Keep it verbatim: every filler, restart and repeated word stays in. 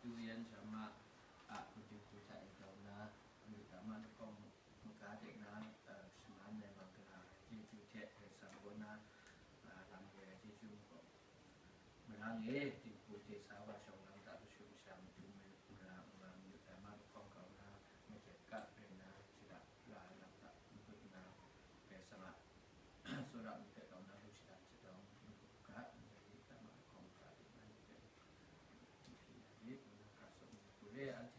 Tuyen Sharma a hku dinghku hta e grau nna, amyu tama lahkawng maga de na, shaman ai mangala chyeju hte Karai Kasang kaw na lam woi ai chyeju mung gaw, marang e, dinghku hte sa wa shawng lam hta, kashu kasha, mahtum mara, mara, amyu tama lahkawng grau nna, majet ka rai nna, shada la ai lam hta n-, n-, nna, Karai Kasang a tsawra myit hpe grau nna, lu shada shadawng, n-, ga, n-, amyu tama lahkawng hta, n-, n-, n-, n-, n-,